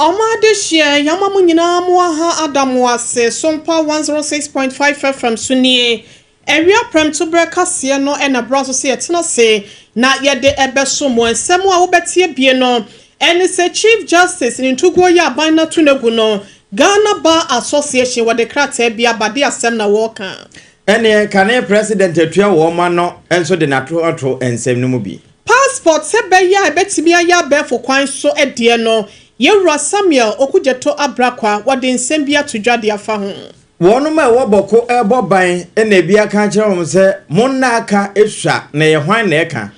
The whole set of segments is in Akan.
Ɔmo adehyeɛ, yɛama mo nyinaa mo aha ada mo ase. Sompa 106.5 FM so nie. Awia prɛmtoberɛ kaseɛ no na bra so sɛ yɛtena ase na yɛde ɛbɛso mo. Nsɛm a wobɛtie bie no ɛne sɛ Chief Justice ne ntoguo yi aban no ato no agu no, Ghana Bar Association wɔde krataa bi aba de asɛm na wɔreka. Ɛneɛ kane President atua wɔn ano nso de n'ato ato nsɛm no mu bi. Passport sɛ ɛbɛyɛ a ɛbɛtumi ayɛ abɛɛfo kwan so deɛ no, Yɛwura Samuel Okudzeto Ablakwa wɔde nsɛm bi ato dwa de afa ho. Wɔnom a ɛwɔ Bɔko rebɔ ban na ebi aka akyerɛ wɔn sɛ, Monna aka sua, na ɛyɛ hwan na ɛka?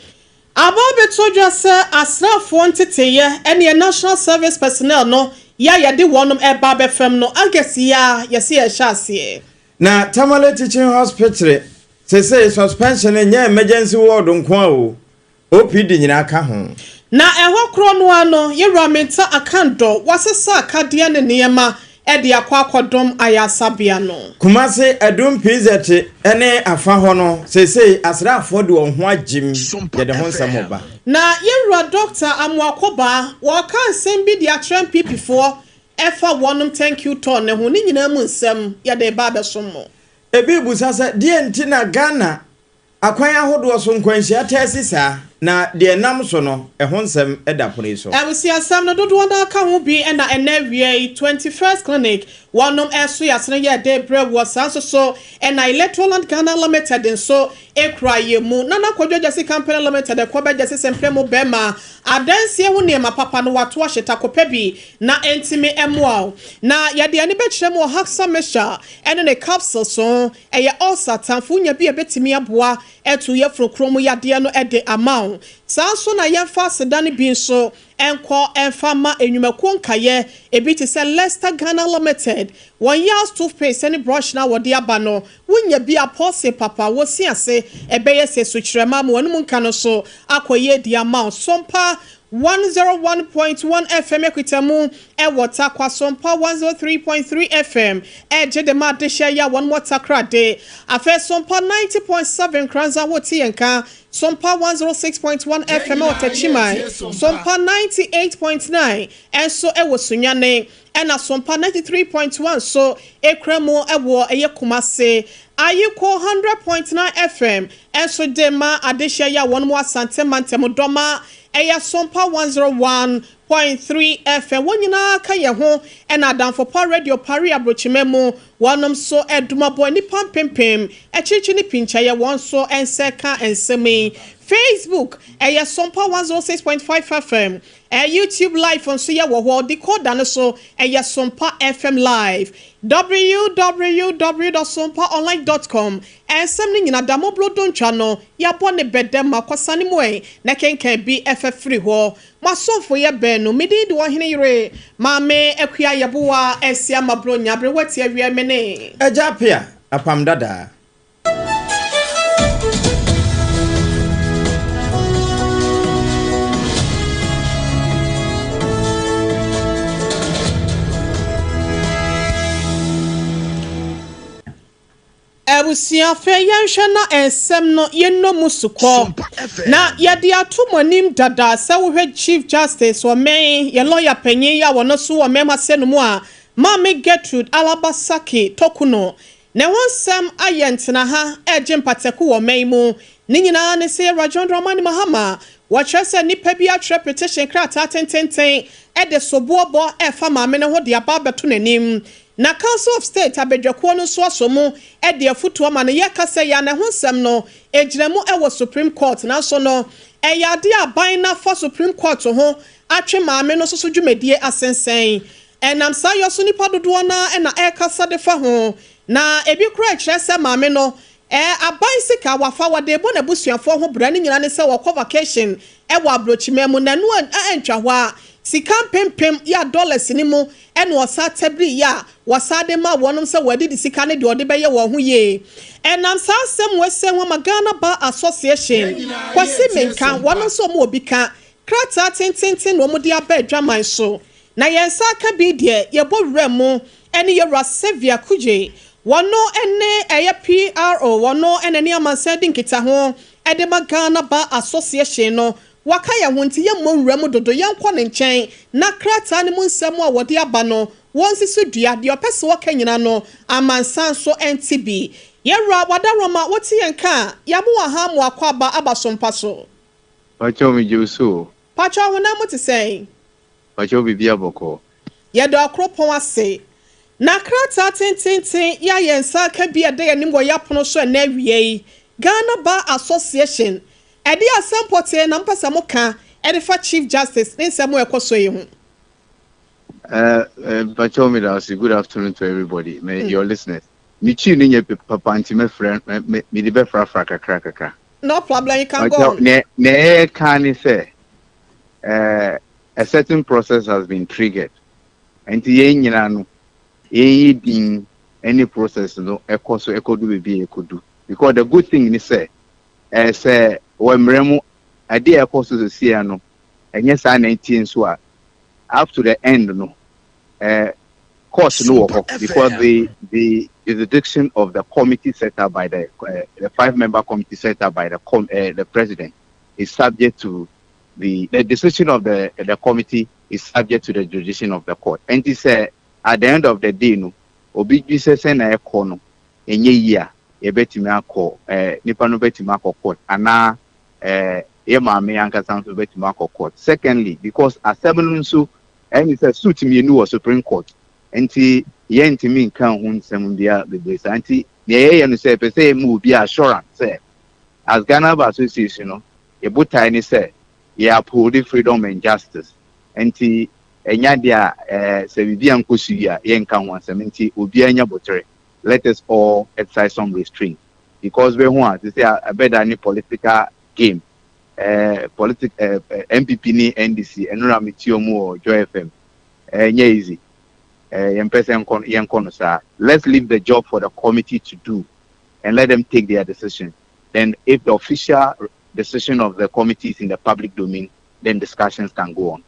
Aba abɛto dwa sɛ asraafoɔ nteteeɛ ɛneɛ National Service Personnel no yɛ a yɛde wɔnom ɛreba abɛfam no August yi ara yɛse yɛrehyɛ aseɛ. Na Tamale Teaching Hospitre sesei suspension no nyɛ emergency ward nko a o, OPD nyinaa ka ho. Na ɛhɔ korɔ no ara no, Yɛwura Mintah Akandoh wasesa akadeɛ ne nneɛma de akɔ akɔdom ayaresabea no. Kumasi Adum PZ ne afa hɔ no, seesei asraafoɔ de wɔn ho agyem, yɛde ho nsɛm reba. Na Yɛwura Dɔkta Amoako Baa, wɔreka nsɛm bi de akyerɛ NPP foɔ ɛfa wɔnom Thank you tour no ho, ne nyinaa mu nsɛm yɛde reba abɛsom mo. Ebi rebisa sɛ, deɛn nti na Ghana Akwan ahodoɔ so nkwanhyia taa si saa, na deɛ ɛnam so no, ɛho nsɛm da pono yi so. Abusuasɛm no dodoɔ no ara ka ho bi na ɛnnɛ awia yi 21st Clinic wɔnom ɛso yasene yɛ de brɛ woɔ saa nso so na Electroland Ghana Limited nso kura yɛn mu. Nana Kwadwo Agyasi Company Limited ɛkɔ bɛ Gyasi Sɛmprɛ mu bɛɛma adansie ho nneɛma papa no wato ahyeta kɔpɛ bi na ɛntimi ɛmoa wo. Na yɛde ani bɛkyerɛ mu wɔ Haxa Mixture ɛne ne capsules ho. Ɛyɛ ulcer tamfo wonya bi a ɛbɛtumi aboa atu yafunu kron mu yadeɛ no de ama wo. Saa nso na yɛmfa aseda no bi nso nkɔ mfa mma nnwumakuo nkaeɛ, ebi te sɛ Lester Ghana Limited, wɔn Yals toothpaste ne brush no a wɔde aba no, wonya bi a pɔɔse papa, wɔsi ase, ɛbɛyɛ sɛ sukyerɛma ama w'anom nka no nso akɔ yie de ama wo. Sompa 101.1 FM Akwitamu wɔ Tarkwa Sompa 103.3 FM ɛregye de ma adehyeɛ yi a wɔn wɔ Takoradi. Afei Sompa 90.7 Nkoranza wote yɛn nka, Sompa 106.1 FM wɔ Takyiman, Sompa 98.9 nso wɔ Sunyani, ɛna Sompa 93.1 nso kura mu wɔ ɛyɛ Kumasi. Ayiko 100.9 FM nso de ma adehyeɛ yi a wɔn wɔ Asante Mantam Dɔma Ɛyɛ Sompa 101.3 FM. Wɔn nyinaa ka yɛn ho na Adamfo Pa Radio Paris Abrokyima mu. Wɔnom nso adwuma boa nnipa mpempem akyirikyiri ne pinkyɛeɛ. Wɔn nso nsa ka nsɛm yi. Facebook, ɛyɛ Sompa 106.5 FM. YouTube Live nso yɛ wɔ hɔ. Decoder no so, ɛyɛ Sompa FM Live. www.sompaonline.com Nsɛm no nyina da moblo dontwa no yɛabɔ ne bɛ dɛ ma kɔsane mu ɛ na kenkan bi fɛ firi hɔ. Mo asomfo yɛ baanu, me din de Ɔhene Yere Maame Akua Yɛboa Asia Mabro Nya Bere Wati Awiɛ me ne. Agya Apea, Apam Dadaa. Abusua, afei yɛnhwɛ na nsɛm no yɛnnɔ mu sukɔ. Na yɛde ato mo anim dada sɛ wohwɛ Chief Justice Ɔmɛn, yɛn lɔya panyin yi a ɔno nso wɔ mmarima sɛ no mu a, Maame Gertrude Alaba Sackey Torkunor, ne ho nsɛm ayɛ ntenaha regye mpataku wɔ ɔman yi mu. Ne nyinaa ne sɛ Yɛwura John Dramani Mahama, wɔkyerɛ sɛ nnipa bi atwerɛ petition krataa tententen de soboɔ bɔ refa maame no ho de aba abɛto n'anim. Na Council of State abadwakuo no nso asɔ mu de afutuo ama no. Yɛka sɛ yɛa na ɛho nsɛm no gyina mu wɔ Supreme Court nanso no ɛyɛ adeɛ a aban no afa Supreme Court ho atwe maame no nso so dwumadie asensɛn. Ɛnam saa yɔ so nnipa dodoɔ no ara na ɛrekasa de fa ho na ebi koraa rekyerɛ sɛ maame no Aban sika wafa wɔde rebɔ n'abusuafoɔ ho bra ne nyinaa ne sɛ wɔkɔ vacation wɔ abrokyiman mu na ɛno antwa hɔ a sika mpempem yɛ a dollars no mu na ɔsan tabiri yɛ a wɔsan de ma wɔnom sɛ wɔde de sika ne deɛ ɔde bɛyɛ wɔn ho yie. Ɛnam saa asɛm wei sɛ ho ama Ghana Bar Association, Kwasi Menka, wɔnom nso wɔn wɔ bi ka, krataa tententen na wɔn de aba adwaman so Na yɛn nsa aka bi deɛ yɛbɔ wura mu ɛne yɛwura Sylvia Kudje, wɔno ne ɛyɛ PRO, wɔno na ɛne amansan di nkitaho de ma Ghana Bar Association no. Waka yɛn ho nti yɛmmɔ nwura mu dodo, yɛnkɔ ne nkyɛn na krataa no mu nsɛm a wɔde aba no, wɔnsi so dua. Deɛ ɔpɛ sɛ wɔka nyina no, amansan so nte bi. Yɛwura Wadaroma, wote yɛn ka a, yɛamo wɔ ha mo akɔ aba so mpa so. Pakyɛw, megye wo so o. Pakyɛw, honam mu te sɛn? Pakyɛw, biribi abɔkɔ. Yɛda ɔkoropɔn ase. Na krataa tententen yɛ a yɛn nsa aka bi a ɛda yɛn anim wɔ yɛapono so ɛnɛ awie yi, Ghana Bar Association, ɛde asɛm pɔtee na mpɛ sɛ moka ɛde fa Chief Justice ne nsɛm a ɛkɔ so yi ho? Pakyɛw, meda ase. Good afternoon to everybody, your listeners. Me Twi no nyɛ papa nti mɛfrɛ me mede bɛfrafra kakra kakra. No problem, you can go on. Ne ne ɛyɛ ne sɛ a certain process has been triggered. Nti yɛn nyinaa no, yɛn din any process no ɛkɔ so ɛkɔdu baabi a ɛkɔdu. Because the good thing ni sɛ sɛ wɔ mmerɛ mu adeɛ a ɛkɔ so sesia no, ɛnyɛ saa na ɛntie nso a, up to the end no, court no wɔ hɔ because the jurisdiction of the committee set up by the five member committee set up by the president is subject to the decision of the committee is subject to the jurisdiction of the court. Nti sɛ at the end of the day no, obi dwi sɛ sɛ na ɛkɔ no ɛnyɛ yie a, yɛbɛtumi akɔ nipa no bɛtumi akɔ court anaa yɛ maame ankasa nso bɛtumi akɔ court. Secondly, because asɛm no nso ɛne sɛ suit mmienu wɔ Supreme Court, nti yɛntumi nka ho nsɛm bia bebree saa. Nti nea yɛyɛ no sɛ yɛpɛ sɛ yɛma obi assurance sɛ as Ghana Bar Association no, yɛbotae ne sɛ yɛ uphold freedom and justice. Nti ɛnya deɛ a sɛ biribi ankɔ so yi a, yɛnka ho asɛm. Nti obiara nya botere. Let us all exercise some restraint because bɛho a te sɛ ɛbɛda ne political game, politic NPP ne NDC. Ɛnora me tie mu wɔ Joy FM. Ɛnyɛ easy. Yɛmpɛ sɛ nkɔ yɛnkɔ no saa. Let's leave the job for the committee to do and let them take their decision. Then if the official decision of the committee is in the public domain, then discussions can go on.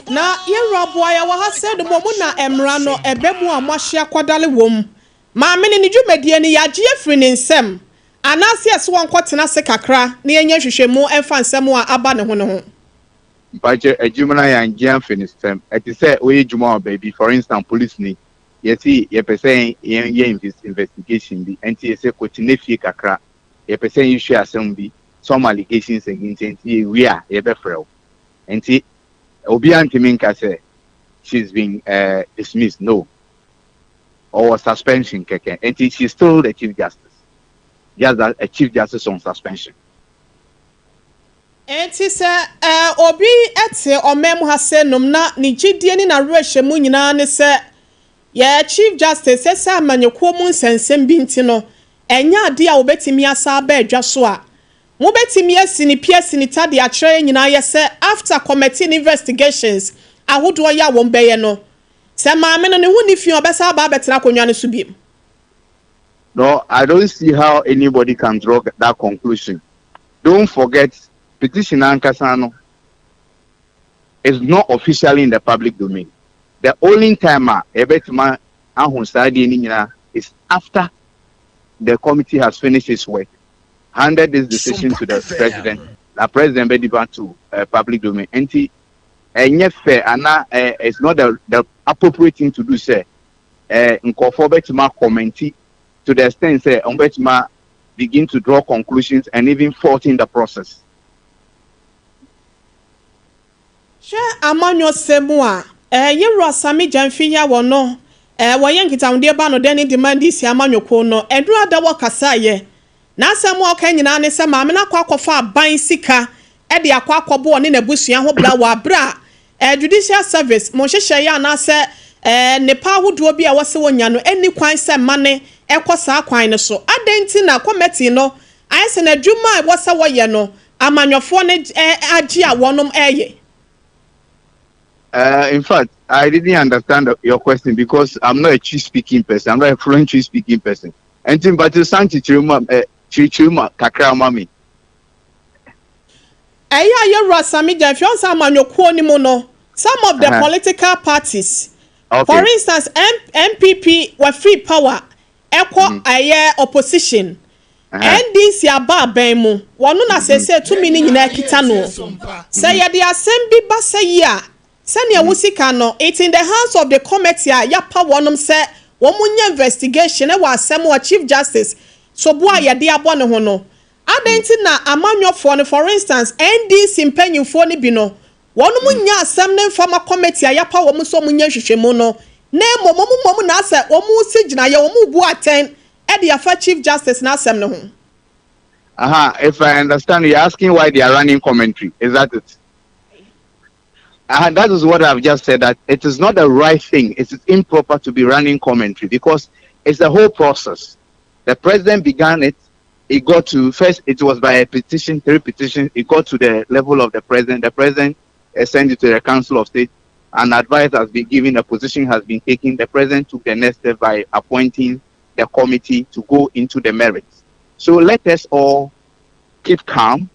Na yɛwura boa yɛ wɔ ha sɛ no mu na mmara no ɛbɛ mu a moahyɛ akwadale wɔ mu. Maame no ne dwumadie no, yɛagye afiri ne nsɛm anaasɛ ɛsɛ wɔnkɔtena ase kakra na yɛnyɛ nhwehwɛmu ɛmfa nsɛm a aba ne ho ne ho? Mpakyɛ, adwuma no yɛangye amfi ne nsɛm. Ɛte sɛ woyɛ adwuma wɔ baabi, for instance police ni, yɛsi yɛpɛ sɛ yɛnyɛ investigation bi, nti yɛsɛ kɔtena fie kakra, yɛpɛ sɛ yɛhwɛ asɛm bi, some allegations against, nti yɛwie a yɛbɛfrɛ wo. Nti obiara ntumi nka sɛ she's been dismissed. No, or suspension kɛkɛ. Nti she's still the Chief Justice, just that a Chief Justice on suspension. Enti sɛ obi te ɔman mu ha sɛ nom na ne gyidie ne n'awerɛhyɛ mu nyinaa ne sɛ yɛ Chief Justice ɛsɛ amanyɔkuo mu nsɛnsɛm bi nti no, ɛnyɛ adeɛ a wɔbɛtumi asa aba adwa so a, mobɛtumi asi ne pia si ne ta de akyerɛ yɛn nyinaa yɛ sɛ after committee investigations ahodoɔ yɛ a wɔn bɛyɛ no, sɛ maame no ne ho ne fi, ɔbɛsa aba abɛtena akonnwa no so biem? No, I don't see how anybody can draw that conclusion. Don't forget, petition ankasa no is not officially in the public domain. The only time a yɛbɛtuma ahu saa deɛ no nyinaa is after the committee has finished its work, handed this decision to the president, the president bɛ deliver to public domain. Nti ɛnyɛ fair ana it's not the appropriate thing to do sɛ nkɔfoɔ bɛtuma comment to the extent sɛ wɔn bɛtuma begin to draw conclusions and even faulting the process. Hwɛ, amanyɔsɛm a yɛwura Sammy Gyamfi yɛ wɔ no wɔyɛ nkitahodie ba no dɛn ne demand si amanyɔkuo no ɛduru ada wɔ kasaayɛ n'asɛm a ɔka nyinaa ne sɛ maame no akɔ akɔfa aban sika ɛde akɔ akɔbɔ ɔne n'abusua ho bra wɔ abere a Judicial Service mo nhyehyɛeɛ anaasɛ nnepa ahodoɔ bi a wɔsɛ wɔnya no ɛni kwan sɛ mma ne ɛkɔ saa kwan no so. Adɛn nti na committee no ayɛ sɛ n'adwuma a ɛwɔ sɛ wɔyɛ no, amanyɔfoɔ no agye a wɔnom ɛyɛ? In fact, I didn't understand your question because I'm not a Twi speaking person. I'm not a fluent Twi speaking person. And but san kyerɛkyerɛ mu kakra ma me. Ɛyɛ a yɛwura Sammy Gyamfi ɔnsa amanyɔkuo no mu no, some of the political parties, for instance, M NPP wɔ free power ɛkɔ ɛyɛ opposition. NDC aba abɛn mu, wɔno na sese tumi no nyinaa kita no. Sɛ yɛde asɛm bi ba sɛ yi a, sɛnea wosi ka no, it's in the hands of the committee a yɛapa wɔnom sɛ wɔn nyɛ investigation ɛwɔ asɛm a Chief Justice sobo a yɛde abɔ ne ho no. Adan nti na amanyɔfoɔ no, for instance NDC mpanyinfoɔ no bi no, wɔn nya asɛm ne nfama committee a yɛapa wɔn sɛ wɔn nyɛ nhwehwɛmu no, na mmom wɔn mmom na asɛ wɔn si gyinaeɛ, wɔn bu atɛn ɛde afa Chief Justice n'asɛm no ho? If I understand, you're asking why they are running commentary. Is that it? And that is what I've just said, that it is not the right thing. It is improper to be running commentary because it's the whole process. The president began it. It got to first, it was by a petition, three petitions. It got to the level of the president. The president sent it to the Council of State. An advice has been given, a position has been taken. The president took the next step by appointing the committee to go into the merits. So let us all keep calm,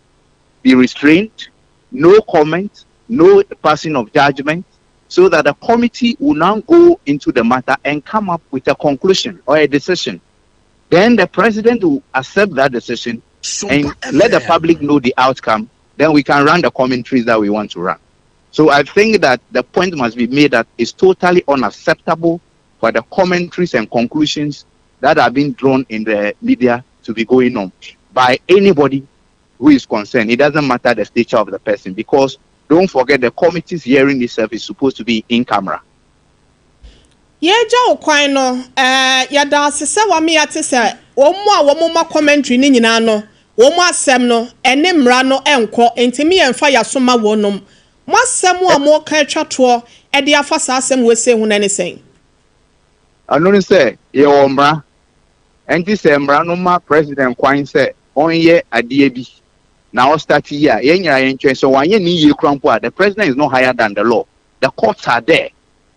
be restrained, no comment, no passing of judgment, so that the committee will now go into the matter and come up with a conclusion or a decision. Then the president will accept that decision and let the public know the outcome. Then we can run the commentaries that we want to run. So I think that the point must be made that it's totally unacceptable for the commentaries and conclusions that are being drawn in the media to be going on by anybody who is concerned. It doesn't matter the stature of the person, because don't forget, the committee's hearing itself is supposed to be in camera. Yɛgya wo kwan no, yɛda ase sɛ wame yɛate sɛ wɔn mu a wɔn ma commentary ne nyinaa no, wɔn mu asɛm no ɛne mmara no ɛnkɔ, ntumi yɛmfa yɛasoma wɔnom. Mo asɛm a mo ka atwa toɔ ɛde afa saa asɛm wɔ ese ho n'ani sɛn? Ɛno ne sɛ yɛwɔ mmara, ɛnti sɛ mmara no ma president kwan sɛ ɔnyɛ adeɛ bi na ɔstart yi a, yɛn nyinaa yɛn twɛn sɛ wanyɛ ne yie kura mpo a, the president is not higher than the law. The courts are there,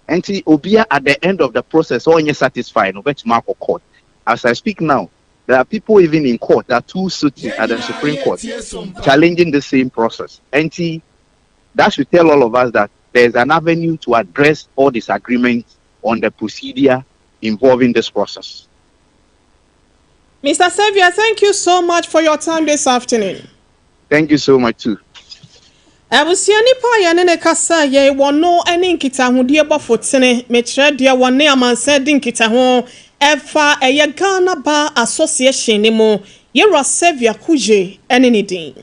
nti obia at the end of the process ɔnyɛ satisfied no, bɛtumi akɔ court. As I speak now, there are people even in court. There are two suits at the Supreme Court challenging the same process, nti that should tell all of us that there is an avenue to address all disagreements on the procedure involving this process. Mr. Xavier, thank you so much for your time this afternoon. Thank you so much too. Abusua, nipa a yɛne ne kasa yɛ wɔno ne nkitahodie bɔfo tene, mekyerɛ deɛ wɔne amansan di nkitaho ɛfa ɛyɛ Ghana Bar Association ne mu, yɛwura Xavier Kuje ɛne ne din.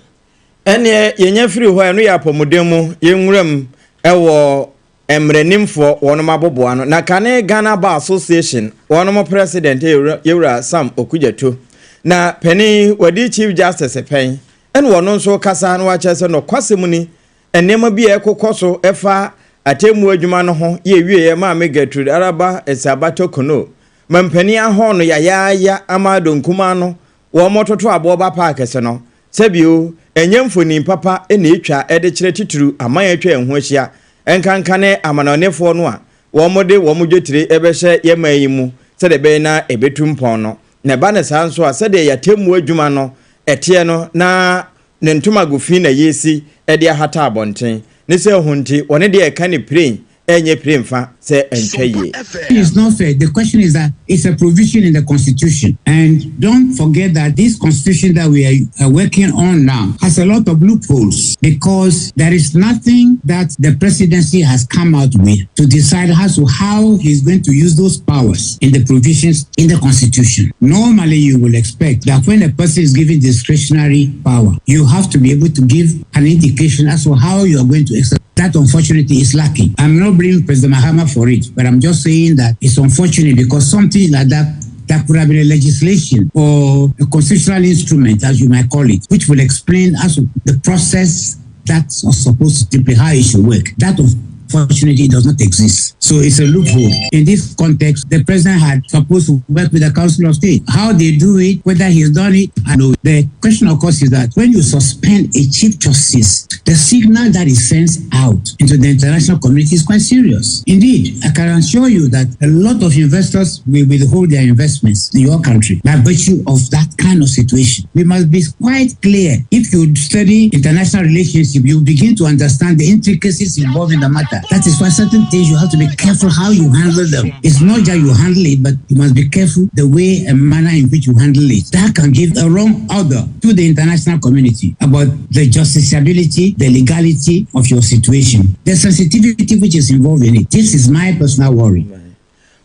Ɛneɛ yɛnya firi hɔ, ɛno yɛ apɔmuden mu. Yɛnwura mu ɛwɔ mmaranimfoɔ wɔnom aboboa no na kane Ghana Bar Association wɔnom president, yɛwura Sam Okudzeto, na panin wɔde Chief Justice pɛn, ɛna wɔno nso kasa no wakyerɛ sɛ nɔkwasɛm ni, nneɛma bi a ɛkokɔ so ɛfa atemmu adwuma no ho yɛ wieɛ Maame Gertrude Araba Esaaba Torkornoo ma mpanin ahɔ no yayaaya ama donkuma no wɔn mɔtoto aboɔ ba paakɛse no, sɛbio ɛnyɛ mfonin papa ɛna etwa ɛde kyerɛ titiri aman atwa ɛho ahyia, nkanka ne amanɔnefoɔ no a wɔn de wɔn dwetire ɛbɛhyɛ yɛman yi mu sɛdeɛ ɛbɛyɛ na ɛbɛtu mpɔn no. Na ɛba ne saa nso a, sɛdeɛ yɛatemmu adwuma no ɛteɛ no, na ne ntoma fi na yɛsi ɛde ahata abɔnten ne sɛ ɛho nti wɔne deɛ ɛka ne pire ɛnyɛ pire mfa sɛ ɛntwa yie. It's not fair. The question is that it's a provision in the constitution. And don't forget that this constitution that we are working on now has a lot of loopholes, because there is nothing that the presidency has come out with to decide as to how he's going to use those powers in the provisions in the constitution. Normally, you will expect that when a person is given discretionary power, you have to be able to give an indication as to how you are going to exercise. That unfortunately is lacking. I'm not blaming President Mahama for it, but I'm just saying that it's unfortunate because something like that, that could have been a legislation or a constitutional instrument, as you might call it, which will explain as to the process that's supposed to be how it should work. That unfortunately does not exist. So it's a loophole. In this context, the president had supposed to work with the Council of State. How they do it, whether he's done it, I know. The question, of course, is that when you suspend a chief justice, the signal that it sends out into the international community is quite serious. Indeed, I can assure you that a lot of investors will withhold their investments in your country by virtue of that kind of situation. We must be quite clear. If you study international relationship, you begin to understand the intricacies involved in the matter. together. That is why certain things you have to be careful how you handle them. It's not just you handle it, but you must be careful the way and manner in which you handle it. That can give a wrong order to the international community about the justiciability, the legality of your situation, the sensitivity which is involved in it. This is my personal worry.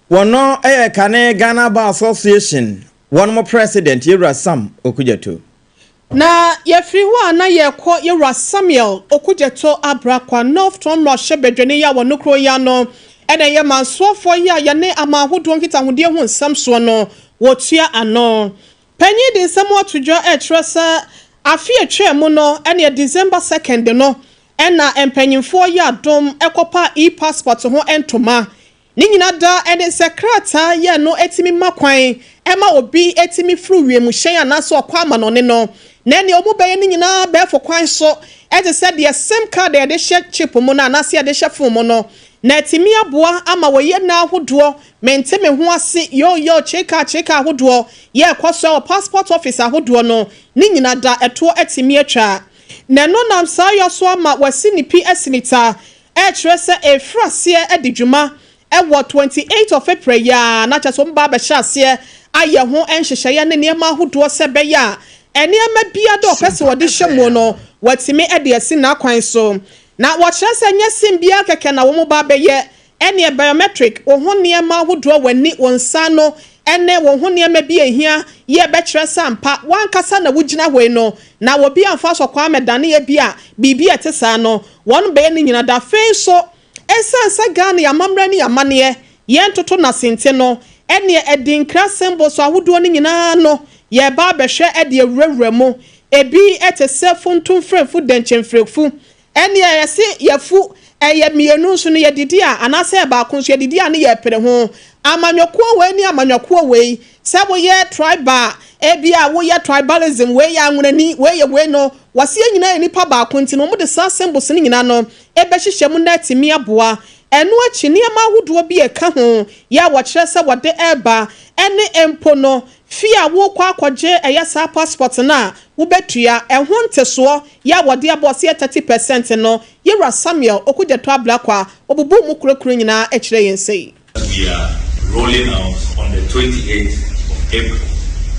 Wɔno yɛ kane Ghana Bar Association wɔn mo president Yɛwura Sam Okudzeto. Na yɛfiri hɔ a na yɛkɔ Yɛwura Samuel Okudzeto Ablakwa, North Tongu mmarahyɛbadwani yi a wɔn kuro yi ano ɛna ɛyɛ mansoafoɔ yi a yɛne ama ahodoɔ nkitahodie ho nsɛm soɔ no wɔtua ano. Panyin de nsɛm ato dwa ɛkyerɛ sɛ afe atwa mu no ɛne December 2nd no ɛna mpanyinfoɔ yi adom ɛkɔpa e-passport ho ntoma. Ne nyinaa da ɛne sɛ krataa yɛ no etimi ma kwan ɛma obi etimi firi wiemhyɛn anaasɛ ɔkɔ amanɔne no na ɛnea ɔmo bɛyɛ ne nyinaa bɛɛfo kwan so ɛte sɛ deɛ SIM card a yɛde hyɛ chip mu no anaasɛ yɛde hyɛ phone mu no na ɛtumi aboa ama wɔyɛ nna ahodoɔ mente me ho ase yoyo kyeka kyeka ahodoɔ yɛ ɛkɔ so wɔ passport office ahodoɔ no. Ne nyinaa da ɛtoɔ ɛtumi atwa na ɛno nam saa yɔ so ama wɔasi ne pi asi ne ta ɛkyerɛ sɛ ɛfiri aseɛ ɛdi dwuma ɛwɔ 28 of April yi a na kyerɛ sɛ wɔn ba abɛhyɛ aseɛ ayɛ ho nhyehyɛeɛ ne nneɛma ahodoɔ sɛ bɛyɛ a nneɛma bia dɛ ɔpɛ sɛ wɔde hyɛ mu no wɔatumi de asi n'akwan so. Na wɔkyerɛ sɛ nyɛ SIM bia kɛkɛ na wɔn ba abɛyɛ ɛne biometric wɔn ho nneɛma ahodoɔ, wɔn ani, wɔn nsa no ɛne wɔn ho nneɛma bi ehia yɛ bɛkyerɛ sɛ ampa wankasa na wogyina hɔ yi no na obi amfa so kwan amɛdane yɛ bi a biribi a ɛte saa no wɔn bɛyɛ ne nyinaa da. Afei so ɛsiane sɛ Ghana yɛ amammerɛ ne amanneɛ yɛn toto n'asente no ɛne ɛde nkra symbols ahodoɔ no nyinaa no yɛba abɛhwɛ ɛde awurawura mu. Ebi ɛte sɛ funtum mfrɛmfu dɛnkyɛmfrɛfu ɛne yɛsi yɛfu ɛyɛ mmienu nso no yɛdidi a anaasɛ baako nso yɛdidi a ne yɛpere ho amanyɔkuo wei ne amanyɔkuo wei sɛ woyɛ tribal, ebi a woyɛ tribalism, wei yɛ anwonani, wei yɛ wei no wɔsi yɛn nyinaa yɛ nipa baako nti no wɔn de saa symbols no nyinaa no ɛbɛhyehyɛ mu na ɛtumi aboa. Ɛno akyi nneɛma ahodoɔ bi ɛka ho yɛ a wɔkyerɛ sɛ wɔde ɛreba ɛne mpo no fee a wokɔ akɔgye ɛyɛ saa passport no a wobɛtua ɛho ntesoɔ yɛ a wɔde abɔ ɔsɛ 30% no. Yɛwura Samuel Okudzeto Ablakwa obubu mu kurakura nyinaa ɛkyerɛ yɛn sɛ. We are rolling out on the 28th of April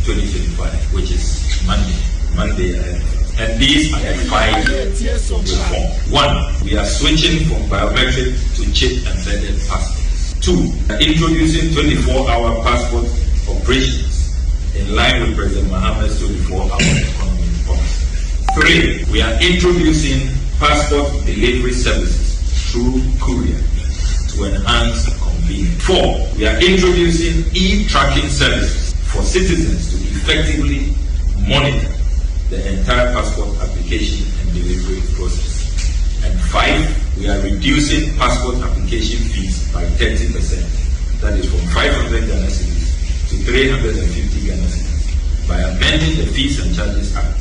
2025, which is Monday. Monday ahead. And these are the five reforms. One, we are switching from biometric to chip embedded passports. Two, introducing 24-hour passport operations in line with President Mahama's 24-hour economy policy. Three, we are introducing passport delivery services through courier to enhance convenience. Four, we are introducing e-tracking services for citizens to effectively monitor the entire passport application and delivery process. And five, we are reducing passport application fees by 30%. That is from 500 Ghana cedis to 350 Ghana cedis by amending the Fees and Charges Act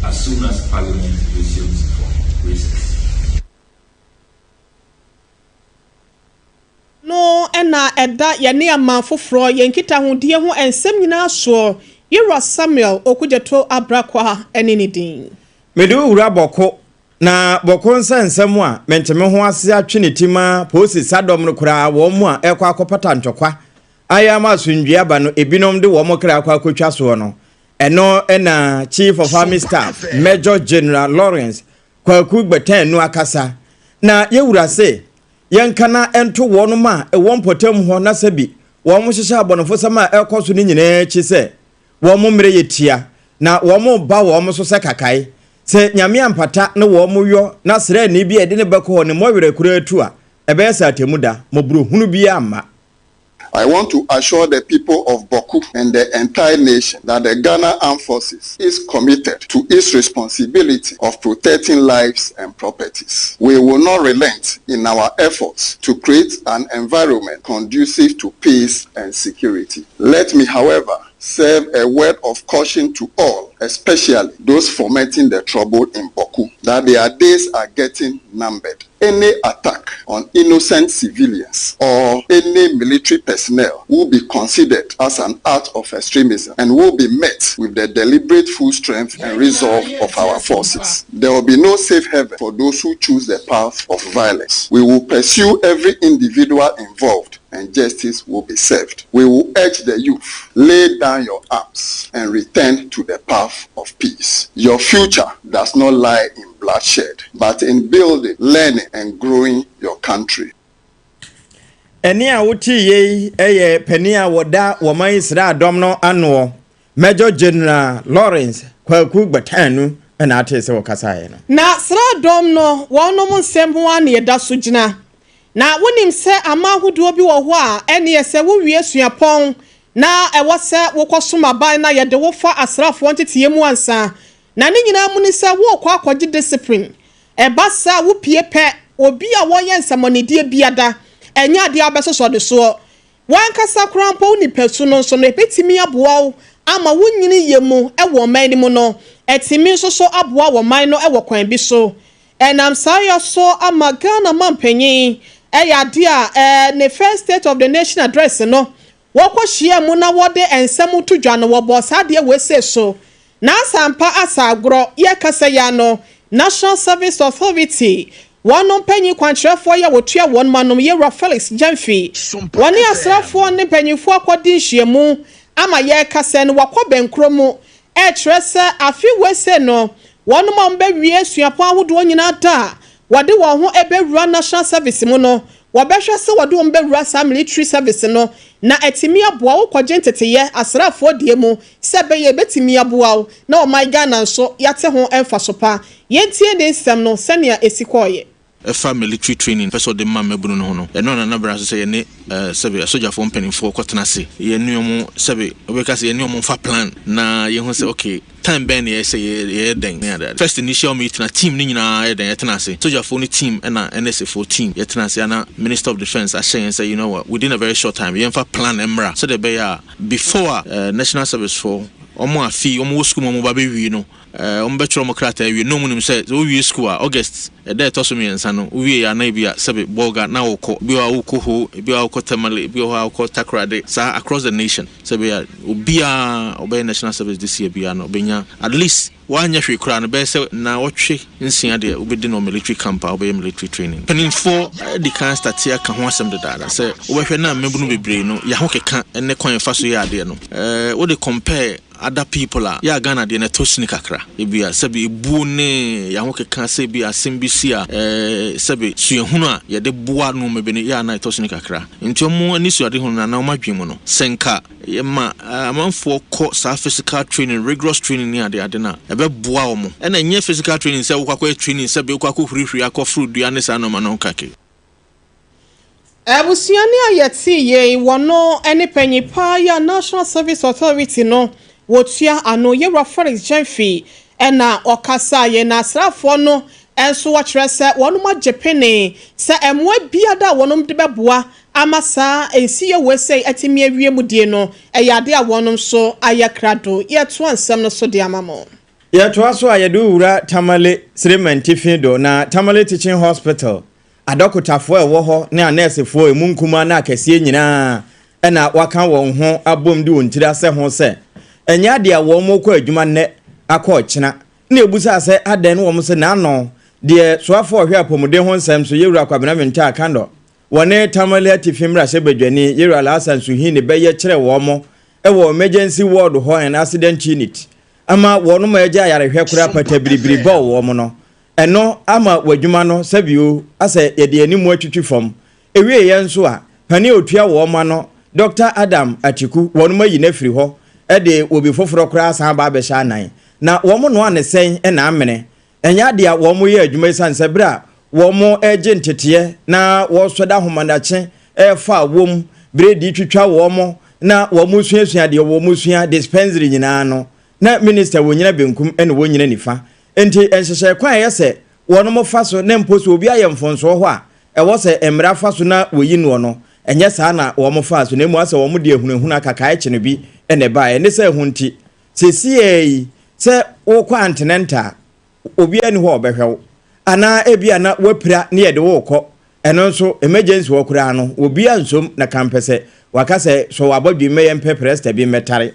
as soon as Parliament resumes from recess. No ɛna ɛda yɛne aman foforɔ yɛn nkitahodie ho nsɛm nyinaa soɔ, Yɛwura Samuel Okudzeto Ablakwa ɛne ne din. Mede wo wura Bawku na Bawku nsɛnsɛm a menteme ho ase atwe ne ti ma polisi sadɔm no koraa wɔn mu a ɛkɔ akɔpata ntɔkwa ayɛ ama asomdwe aba no ebinom de wɔn kra akɔ akɔtwa soɔ no. Ɛno ɛna Chief of Army Staff Major General Lawrence Kwaku Gbɛtɛn no akasa na yɛwura se yɛnka na ɛnto wɔn a ɛwɔ mpɔtam hɔ na sɛbi wɔn hyehyɛ abɔnefosɛm a ɛrekɔ so no nyinaa akyi sɛ wɔn mmerɛ yɛ tia na wɔn ba wɔn so sɛ kakae sɛ Nyame ampata ne wɔn yɔ na srɛni bi a yɛde ne bɛkɔ hɔ ne mmɔwerɛ kura atu a ɛbɛyɛ sɛ atemu da mmɔborɔhunu bi amma. I want to assure the people of Bawku and the entire nation that the Ghana Armed Forces is committed to its responsibility of protecting lives and properties. We will not relent in our efforts to create an environment conducive to peace and security. Let me, however, serve a word of caution to all, especially those fomenting the trouble in Bawku, that their days are getting numbered. Any attack on innocent civilians or any military personnel will be considered as an act of extremism and will be met with the deliberate full strength and resolve of our forces. There will be no safe haven for those who choose the path of violence. We will pursue every individual involved and justice will be served. We will urge the youth, lay down your arms and return to the path of peace. Your future does not lie in bloodshed, but in building, learning, and growing your country. Ɛne a wote yei yɛ panin a wɔda wɔman sraadɔm no anoɔ, Major General Lawrence Kwaku Gbatanu, na ate sɛ wɔkasaeɛ no. Na sraadɔm no wɔnom nsɛm ho ara na yɛda so gyina. Na wonim sɛ aman ahodoɔ bi wɔ hɔ a ɛneɛ sɛ wowie suapɔn na ɛwɔ sɛ wokɔsom aban na yɛde wo fa asraafoɔ nteteeɛ mu ansa. Na ne nyinaa mu ne sɛ worekɔ akɔgye discipline. Ɛba saa a wopue pɛ, obi a wɔyɛ nsɛmmɔnedie biada, ɛnyɛ adeɛ a wobɛsosɔ ne soɔ. W'ankasa koraa mpo wo nipasu no nso no, ɛbɛtumi aboa wo ama wo nyini yɛ mu wɔ ɔman no mu no, ɛtumi nso so aboa wɔ man no wɔ kwan bi so. Ɛnam saa yɛ so ama Ghana manpanyin ɛyɛ adeɛ a ne first State of the Nation Address no wɔkɔ hyia mu na wɔde nsɛm to dwa no, wɔbɔ saa adeɛ wɔ ese so. Na asampa asa agorɔ yɛkasa yi ano, National Service Authority wɔn mpanyin kwankyerɛfoɔ yɛ wɔtua wɔn manom, Yɛwura Felix Gyamfi, wɔne asraafoɔ ne mpanyinfoɔ akɔdi nhyiamu ama yɛrekasa no wakɔ bɛnkuro mu, ɛkyerɛ sɛ afe wese no wɔn a wɔbɛwie suapɔn ahodoɔ nyinaa da a wɔde wɔn ho bɛwura National Service mu no, wɔbɛhwɛ sɛ wɔde wɔn bɛwura saa military service no na ɛtumi aboa wo kɔgye nteteyɛ asraafoɔ deɛ mu sɛ ɛbɛyɛ ɛbɛtumi aboa wo na ɔman Ghana nso yɛate ho mfa pa. Yɛntie ne nsɛm no sɛnea ɛsi kɔɔyɛ. Ɛfa military training pɛ sɛ ɔde ma mmabunu no ho no, ɛno na nabra so sɛ yɛne sɛbe asogyafoɔ mpanimfoɔ kɔtena ase, yɛne ɔmo sɛbe wobɛka sɛ yɛne ɔmo mfa plan na yɛhu sɛ okay, time bɛn na yɛsɛ yɛyɛ dɛn ne ade. First initial meeting na team no nyinaa yɛ dɛn yɛtena ase, sogyafoɔ no team ɛna NSA foɔ team yɛtena ase, ana Minister of Defence ahyɛ yɛn sɛ, you know what, within a very short time yɛmfa plan mmra sɛdeɛ ɛbɛyɛ a before a National Service foɔ ɔmo afi ɔmo wɔ sukuu mu ɔmo ba bɛwie no, ɔmo bɛtwerɛ ɔmo krataa awie na ɔmo nim sɛ sɛ wowie sukuu a, August ɛda ɛtɔ so 3 no, wowie yɛ ana bi a sɛbe Bɔga na wokɔ bi a wokɔ Ho, bi a wokɔ Tamale, bi wɔ hɔ a wokɔ Takoradi, saa across the nation, sɛbe a obiara ɔbɛyɛ National Service this year biara no ɔbɛnya at least wanyɛ hwee koraa no bɛyɛ sɛ na wɔtwe 6 deɛ wobɛdi no military camp a wobɛyɛ military training. Mpanimfoɔ di kan start aka ho asɛm dedaada sɛ wobɛhwɛ na mmabunu bebree no yɛho keka ne kwan yɛfa so yɛ adeɛ no, wode compare other people a yɛ a, Ghana deɛ no ɛtɔ sini kakra. Ebi a sɛbi ebuo ne yɛho keka sɛ bi asɛm bi si a, sɛbi suahunu a yɛde boa nneɛma bi no yɛ a na ɛtɔ sini kakra, nti ɔmo ani suade ho no na ɔmo adwene mu no sɛ nka yɛma amanfoɔ kɔ saa physical training, rigorous training ne ade ade no a ɛbɛboa wɔn. Ɛna ɛnyɛ physical training sɛ wokɔ akɔyɛ training sɛ bi wokɔ akɔ hurihuri akɔ foro dua ne saa nneɛma no kake. Abusuani a yɛte yei wɔno ne panyin paa yɛ National Service Authority no wɔtua ano, Yɛwura Felix Gyamfi, ɛna ɔkasa yɛn. Na asraafoɔ no nso wɔkyerɛ sɛ wɔnom agye pene sɛ mmoa biada a wɔnom de bɛboa ama saa nsiyɛ wɔ sɛ atumi awie mu die no, ɛyɛ ade a wɔnom nso ayɛ krado. Yɛtoa nsɛm no so de ama mo. Yɛtoa so a, yɛde wura Tamale Sremantifi do na Tamale Teaching Hospital adɔkotafoɔ a ɛwɔ hɔ ne anɛɛsefoɔ emu nkumaa ne akɛseɛ nyinaa ɛna waka wɔn ho abom de wɔn tiri asɛ ho sɛ ɛnyɛ adeɛ a wɔn kɔ adwuma nnɛ akɔ ɔkyena. Na ebusa sɛ adɛn no, wɔn sɛ n'ano deɛ soafoɔ ɔhwɛ apɔmuden ho nsɛm so, Yɛwura Kwabena Mintah Akandoh, wɔne Tamale Atifi mmarahyɛbadwani Yɛwura Alhassan Suhini bɛyɛ kyerɛ wɔn mo ɛwɔ emergency ward hɔ and accident unit ama wɔn mo agya ayarehwɛ koraa pata biribiri bɔɔ wɔn no, ɛno ama w'adwuma no sɛbio asɛ yɛde anim atwitwi fam. Ewie yɛn nso a, panin a otua wɔn ma no, Dr Adam Atiku, wɔn ayi no afiri hɔ ɛde obi foforɔ koraa san ba abɛhyɛ anan na wɔn noa ne sɛn ɛna amene. Ɛnyɛ adeɛ a wɔn yɛ adwuma esiane sɛ berɛ a wɔn regye nteteɛ na wɔresɔ da ahomanakye ɛrefa wɔm berɛ di twitwa wɔn na wɔn suasua deɛ wɔn sua dispensary nyinaa no, na minister wɔnyina benkum ɛna wɔnyina nifa, nti nhyehyɛ kwan a ɛyɛ sɛ wɔn fa so ne mpo sɛ obi ayɛ mfonsoɔ hɔ a ɛwɔ sɛ mmara fa so na wɔyi noɔ no, ɛnyɛ saa na wɔn fa so, na emu asɛ wɔn de ehunahuna kakae kye no bi. na ɛbaeɛ. Ne sɛ ɛho nti, seesei yi, sɛ wokɔ antenɛnta a, obiara nni hɔ a ɔbɛhwɛ wo. Anaa ebia na woapira ne yɛde wo rekɔ, ɛno nso emergency hɔ koraa no, obiara nsom na kampɛ sɛ waka sɛ sɔ w'abɔdwem mɛyɛ mpɛ prɛsta bi mmɛtare.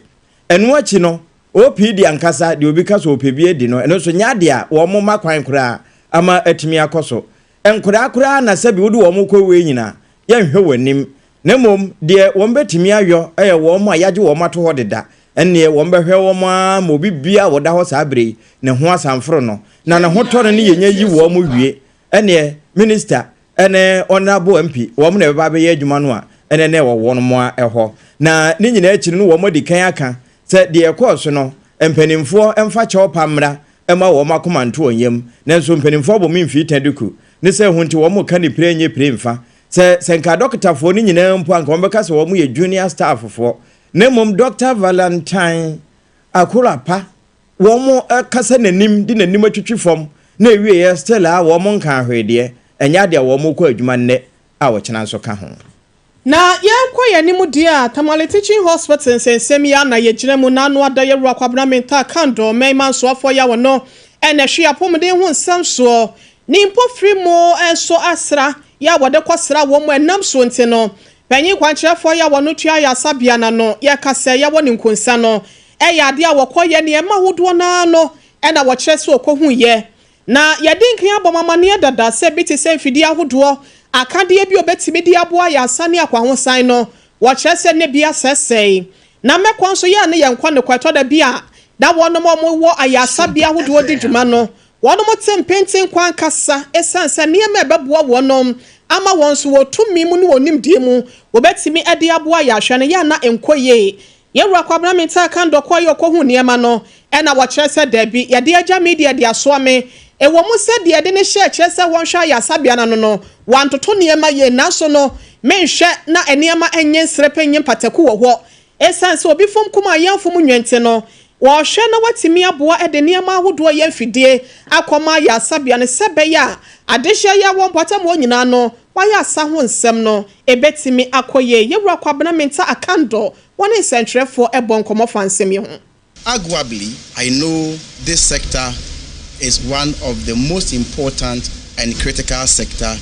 Ɛno akyi no, OPD ankasa, deɛ obi ka sɛ ɔpɛ bi adi no, ɛno nso nyɛ adeɛ a wɔmma kwan koraa ama atumi akɔ so. Nkwadaa koraa na sɛbi wode wɔn kɔ wei nyinaa, yɛnhwɛ wɔn anim. Na mmom deɛ wɔn bɛtumi ayɔ yɛ wɔn a yɛagye wɔn ato hɔ deda, ɛnneɛ wɔn bɛhwɛ wɔn ara ma obi biara a ɔda hɔ saa berɛ yi, ne ho asan foro no, na ne ho tɔ no ne yɛnya yi wɔn wie, ɛnneɛ Minister ne Honourable MP, wɔn na ɛbɛba abɛyɛ adwuma no a, ɛnɛ na ɛwɔ wɔn a hɔ. Na ne nyinaa akyi no, na wɔn adi kan aka sɛ deɛ ɛkɔɔ so no, mpanimfoɔ mfa kyɛw pa mmra mma wɔn akoma nto wɔn yam. Nanso mpanimfoɔ abɔ me mfii ta duku, ne sɛ ɛho nti wɔn ka ne pire nyɛ pire mfa. Sɛ sɛ nka adɔkotafoɔ no nyinaa mpo anka wɔbɛka sɛ wɔn yɛ junior staff foɔ. Na mmom Dɔkta Valentine Akorapa wɔn kasa n'anim de n'anim atwitwi fam na ɛwieɛ still a wɔn nkaa hwee deɛ, ɛnyɛ adeɛ a wɔn kɔ adwuma nnɛ a ɔkyena nso ka ho. Na yɛrekɔ yɛn anim deɛ a, Tamale Teaching Hospital nsɛnsɛm yi ara na yɛgyina mu. N'ano ada Yɛwura Kwabena Mintah Kandor, Mmarima Nsoafoɔ yi a ɔno na ɛhwɛ yɛn apɔmuden ho nsɛm soɔ. Ne mpofiri mu nso asra yi a wɔde kɔsra wɔn mu ɛnam soɔ nti no, panyin kwankyerɛfoɔ yi a wɔno tua ayaresabea no ano, yɛka sɛ yɛwɔ ne nkonsa no, ɛyɛ adeɛ a wɔkɔyɛ nneɛma ahodoɔ no ara no na wɔkyerɛ sɛ wɔkɔhuiɛ. Na yɛadi nkan abɔ mo amanneɛ dada sɛ bi te sɛ mfidie ahodoɔ, akadeɛ bi a wɔbɛtumi de aboa ayaresa ne akwahosan no, wɔkyerɛ sɛ na bi asɛesɛe. Na mmɛkɔ nso yɛ a na yɛnkɔ no kɔ, ɛtɔ da bi a na wɔnom a wɔwɔ ayaresabea ahodoɔ di dwuma no, wɔnom te mpenten kɔ ankasa ɛsiane sɛ nneɛma a ɛbɛboa wɔnom ama wɔn nso wɔ tumi mu ne wɔn nimdeɛ mu wɔbɛtumi de aboa ayarehwɛ no yɛ a na ɛnkɔ yie. Yɛn Wura Kwabena Mintah Kandor kɔeɛ a ɔkɔhuu nneɛma no, ɛna wɔkyerɛ sɛ dabi, yɛde agya me deɛ de asoa me. Ɛwɔ mu sɛ deɛ yɛde no hyɛɛ kyerɛ sɛ wɔnhwɛ ayaresabea no ano no, wantoto nneɛma yie, nanso no, menhwɛ na nneɛma nnye nserepe nnye mpataku wɔ hɔ. Ɛsiane sɛ obi fom kum a yɛmfom nnwe nti no, wɔrehwɛ na wɔatumi aboa de nneɛma ahodoɔ yɛ mfidie akɔma ayaresabea no sɛ ɛbɛyɛ a adehyeɛ yi a ɛwɔ mpɔtam hɔ nyinaa no, wɔayɛ asa ho nsɛm no, ɛbɛtumi akɔ yie. Yɛn Wura Kwabena Mintah Akandor Wɔne nsɛntwerɛfoɔ bɔ nkɔmmɔ fa nsɛm yi ho. Arguably, I know this sector is one of the most important and critical sector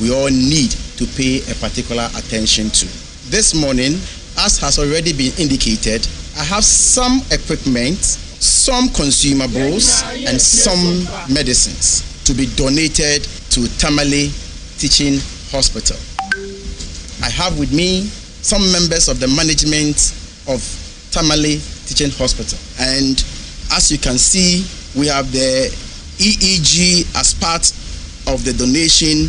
we all need to pay a particular attention to. This morning, as has already been indicated, I have some equipment, some consumables, and some medicines to be donated to Tamale Teaching Hospital. I have with me some members of the management of Tamale Teaching Hospital. And as you can see, we have the EEG as part of the donation,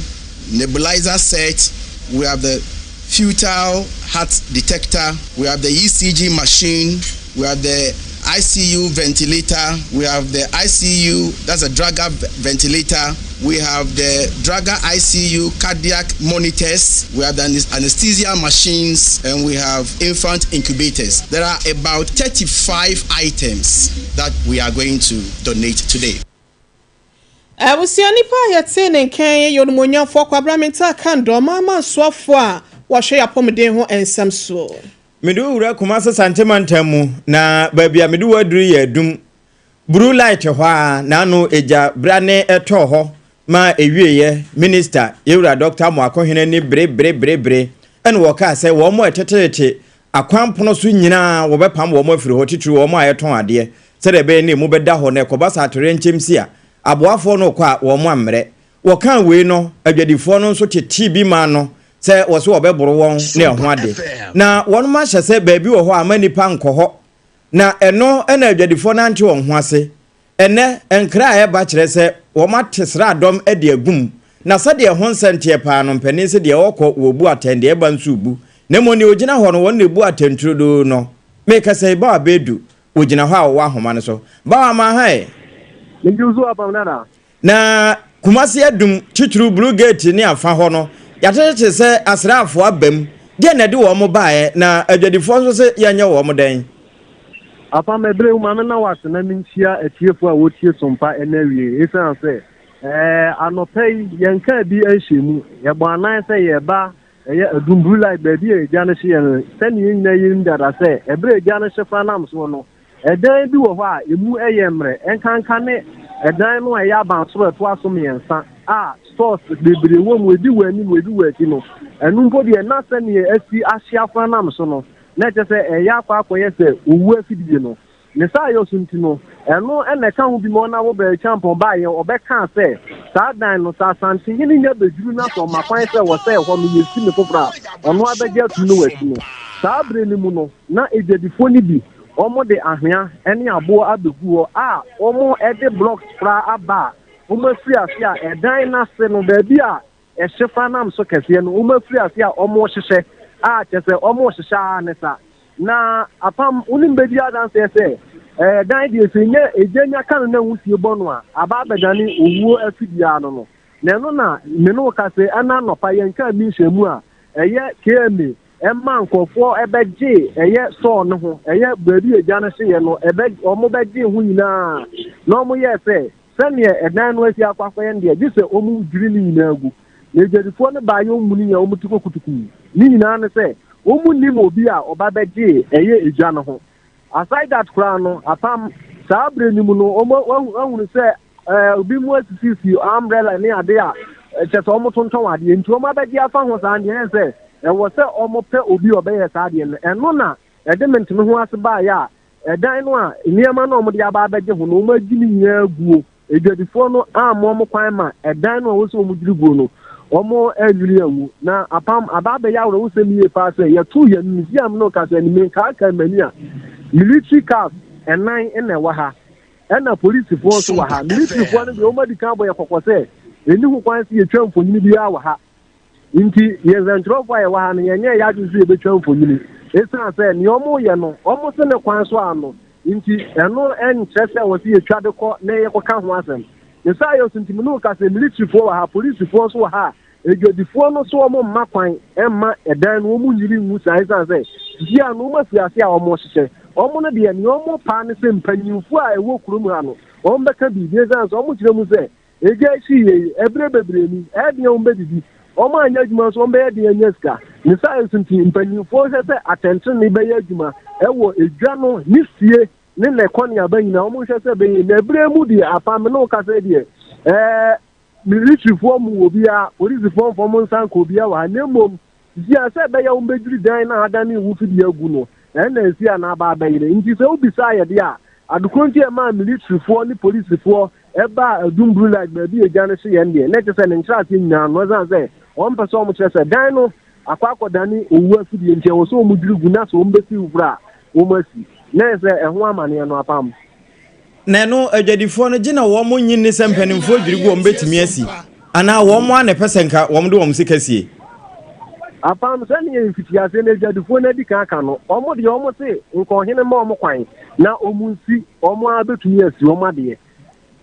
nebulizer set, we have the fetal heart detector, we have the ECG machine, we have the ICU ventilator, we have the ICU, that's a Drager ventilator, we have the Drager ICU cardiac monitors, we have the anesthesia machines, and we have infant incubators. There are about 35 items that we are going to donate today. Abusua nipa a yɛtee ne nka yi yɛ Onimuonyamfoɔ Kwabena Mintah Kandor, Ɔman Mansoafoɔ a wɔhwɛ yɛn apɔmuden ho nsɛm soɔ. Mede wo wura Kumase Sante mantam mu, na baabi a mede wo aduru yɛ Adum. Blue light hɔ ara na ano egya brane tɔɔ hɔ ma ɛwieɛ. Minista, Yɛwura Dɔkta Amoakohene ani bere bere bere bere ɛna wɔkaa sɛ wɔn a ɛtetetete akwan pono so nyinaa wɔbɛpam wɔn afiri hɔ, titiriw wɔn a ɛtɔn adeɛ, sɛdeɛ ɛbɛyɛ na emu bɛda hɔ na ɛkɔba sɛ atoyerɛnkyɛm si a, aboafoɔ no rekɔ a wɔn ammrɛ. Wɔkaa wei no, adwadifoɔ no nso tetee bi maa no sɛ wɔse wɔbɛboro wɔn ne ɛho ade. Na wɔnom ahyɛ sɛ baabi wɔ hɔ a mma nnipa nkɔ hɔ. Na ɛno na adwadifoɔ no ante wɔn ho ase. Ɛnnɛ, nkra a ɛreba kyerɛ sɛ wɔate sraadɔm de agu mu. Na sɛdeɛ ɛho nsɛm teɛ paa no, mpanin se deɛ ɔrekɔ wɔrebu atɛn, deɛ ɛreba nso rebu. Na mmom deɛ ɔgyina hɔ no, wɔn na ɛbu atɛn turodoo no. Merekasa yi, Bawa Bedu, ɔgyina hɔ a ɔwɔ ahoma no so. Bawa, ma ha ɛ! Megye wo so apam dada. Na Kumasi Adum, titiriw Blue Gate ne afa hɔ no, yɛatetete sɛ asraafoɔ aba mu. Deɛn na ɛde wɔn baeɛ, na adwadifoɔ nso se yɛnyɛ wɔn dɛn? Apam, ɛberɛ yi ma menna wo ase na menkyia atiefoɔ a wɔtie Sompa ɛnnɛ awiei. Esiane sɛ, ɛɛ, anɔpa yi yɛnkaa bi nhyɛɛ mu, yɛbɔ anan sɛ yɛreba. Ɛyɛ Adum Blue Light baabi a egya no hyeeɛ no, sɛdeɛ yɛn nyinaa yɛnim dada sɛ ɛberɛ a egya no hye fa nam soɔ no, ɛdan bi wɔ hɔ a ɛmu yɛ mmerɛ, ɛnkanka ne ɛdan no a ɛyɛ abansoro a ɛtoa so mmiɛnsa a stores bebree wɔ mu, ebi wɔ anim, ebi wɔ akyi no. Ɛno mpo deɛ na sɛdeɛ asi ahye afra nam so no, na ɛkyerɛ sɛ ɛyɛ akɔ akɔyɛ sɛ owu afidie no. Ne saayɔ so nti no, ɛno na ɛka ho bi ma ɔnam Obed Acheampong baeɛ, ɔbɛkaa sɛ, saa dan no, sɛ Asantehene nya bɛduru na sɛ ɔma kwan sɛ wɔsɛe hɔ no yɛsi no foforɔ a, ɔno ara bɛgye atum na wasi no. Saa berɛ no mu no, na adwadifoɔ no bi, wɔde ahwea ne aboɔ abɛgu hɔ a wɔde blocks koraa aba a wɔafiri ase a ɛdan no ase no, baabi a ɛhye fa nam so kɛseɛ no, wɔafiri ase a wɔrehyehyɛ a kyerɛ sɛ wɔrehyehyɛ ara ne sa. Na apam, wonim bɛdi adanseɛ sɛ, ɛɛ dan deɛ sɛ nya egya nya ka no na nwusie bɔ no a, aba abɛdane owuo afidie ano no. Na ɛno na me ne wo ka sɛ ɛna anɔpa yɛn kaa bi nhyiamu a ɛyɛ KMA ɛma nkurɔfoɔ ɛbɛgye ɛyɛ sɔɔ no ho, ɛyɛ baabi egya no hyeeɛ no, ɛbɛ wɔn bɛgye ho nyinaa na wɔn yɛɛ sɛ Sɛdeɛ ɛdan no asi akɔ akɔyɛ no deɛ, gye sɛ wɔdwiri ne nyinaa gu. Na adwadifoɔ no baeɛ wɔn mu a wɔte kɔ kutukuu. Ne nyinaa ne sɛ, wɔnnim obi a ɔba bɛgyee ɛyɛ edwa no ho. Aside that koraa no, apam, saa berɛ no mu no, wɔahunu sɛ obi mu asisisi umbrella ne ade a kyɛ sɛ wɔtontɔn adeɛ. Nti wɔn abɛgye afa ho saa deɛ, ɛyɛ sɛ ɛwɔ sɛ wɔpɛ obi a ɔbɛyɛ saa adeɛ no. Ɛno na ɛde mente-me-ho ase baeɛ a Ɛdan no a nneɛma no a wɔde aba abɛgye ho no, wɔagye ne nyinaa aguo. Adwadifoɔ no amma wɔn kwan ma ɛdan no a wɔsɛ wɔdwiri guo no, wɔannwiri angu. Na apam aba abɛyɛ awerɛhosɛm yie paa sɛ yɛtoo yɛn museum no ka sɛ menkaakae m'ani a, military cars ɛnan na ɛwɔ ha, ɛna polisifoɔ nso wɔ ha. Militaryfoɔ no deɛ wɔadi kan abɔ yɛn kɔkɔ sɛ ɛnni ho kwan sɛ yɛtwa mfonini biara wɔ ha. Enti, yɛn nsɛnkyerɛwfo a yɛwɔ ha no, yɛnyɛɛ yɛn adwene sɛ yebetwa mfonini. Esiane sɛ nea wɔreyɛ no, wɔse ne kwan so ano nti, ɛno nkyerɛ sɛ ɛwɔ sɛ yetwa de kɔ na yɛkɔka ho asɛm. Ne saa yɛ so nti, me ne wo ka sɛ, militirifoɔ wɔ ha, polisifoɔ nso wɔ ha a, adwadifoɔ no nso wɔmma kwan mma ɛdan no wɔnnwiri ngu saa esiane sɛ sisi a no wɔafi ase a wɔrehyehyɛ. Wɔn no deɛ, nea wɔpɛ ara ne sɛ mpanyimfoɔ a ɛwɔ kurom ha no, wɔbɛka biribi esiane sɛ wɔkyerɛ mu sɛ Egya akyi yei, ɛberɛ bebree ni, ɛyɛ den a wɔbɛdidi. Wɔn anyɛ adwuma nso, wɔbɛyɛ den anya sika. Ne saa nso nti, mpanimfoɔ nhwɛ sɛ atɛntenenee bɛyɛ adwuma wɔ edwa no ne fie ne ne kɔneaba nyinaa. Wɔn nhwɛ sɛ ɛbɛyɛ Na ɛberɛ mu deɛ, afa me ne wo kasa yi deɛ, ɛɛ, militirifoɔ mmu obiara, polisifoɔ mfa wɔn nsa nka obiara wɔ ha, na mmom Sisi a, sɛ ɛbɛyɛ a wɔbɛdwiri dan no a adane owu fidua agu no, ɛnna asi a na aba abɛyere. Nti sɛ wobisaa yɛ deɛ a, ade korɔ nti a ɛmaa militirifoɔ ne polisifoɔ baa Adum Blue Light baabi a egya no hye yɛn deɛ, na ɛkyerɛ sɛ ne nkyerɛaseɛ nyinaa no, ɛsiane sɛ wɔmpɛ sɛ wɔkyerɛ sɛ dan no akɔ akɔdane owu afidie nti, ɛwɔ sɛ wɔdwiri gu na sɛ wɔbɛsi foforɔ a, wɔasi. Na ɛyɛ sɛ ɛho amaneɛ no apam. Na ɛno, adwadifoɔ no, gye na wɔn nnye nni sɛ mpanimfoɔ dwiri gu wɔn bɛtumi asi, anaa wɔn ara na ɛpɛ sɛ nka wɔn de wɔn sika sie. Apam, sɛdeɛ mfitiaseɛ no adwadifoɔ no adi kan aka no, wɔn deɛ wɔn se nka ɔhene mma wɔn kwan na wɔn nsi, wɔn ara bɛtumi asi wɔn adeɛ.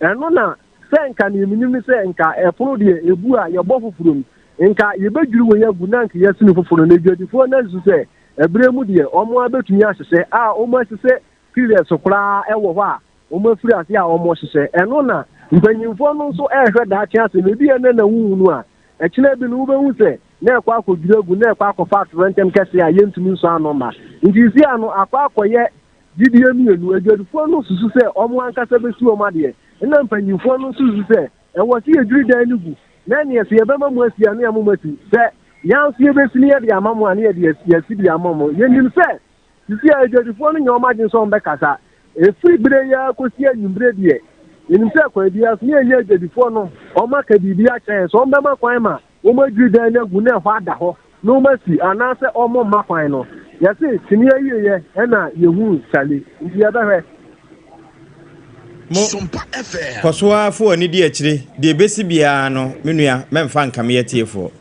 Ɛno na sɛ nka deɛ menim ne sɛ nka ɛpono deɛ ɛbu a yɛbɔ foforɔ mu, nka yɛbɛdwiri wei agu na nka yɛasi no foforɔ no. Na adwadifoɔ no asusu sɛ ɛberɛ mu deɛ wɔn ara bɛtumi ahyehyɛ a wɔn ahyehyɛ periods koraa wɔ hɔ a wɔafiri ase a wɔrehyehyɛ. Ɛno na mpanyimfoɔ no nso rehwɛ daakye asɛm. Ebi ɛnnɛ na wonhu no a, ɛkyena bi no wobɛhu sɛ na ɛkɔ akɔdwiri agu, na ɛkɔ akɔfa atoyerɛnkyɛm kɛseɛ a yɛntumi nsɔ ano mma. Nti seesei ano akɔ akɔyɛ gyidie mmienu. Adwadifoɔ no susu sɛ wɔn ankasa bɛsi wɔn adeɛ, ɛna mpanyimfoɔ no nso susu sɛ ɛwɔ sɛ yɛdwiri dan no gu, na ɛneɛ sɛ yɛbɛma mo asi a na yɛama mo asi, sɛ yɛn nso yɛbɛsi na yɛde ama mo a na yɛde yɛasi de ama mo. Yɛnim sɛ Sisi a adwadifoɔ no nyɛ wɔn adwene sɛ wɔbɛkasa. Ɛfiri berɛ yi ara kɔsi anwummerɛ deɛ, yɛnim sɛ kwan biara so na yɛnyɛ adwadifoɔ no wɔaka biribi akyerɛ yɛn sɛ wɔbɛma kwan ma wɔadwiri dan no agu na ɛhɔ ada hɔ na wɔasi anaasɛ wɔmma kwan no. Yɛse sini awieɛ ɛna yɛhu Charlie nti yɛbɛhwɛ. Mo, kɔ so ara fa w'ani di akyire, deɛ ɛbɛsi biara no, me nua, mɛmfa nkame atiefoɔ.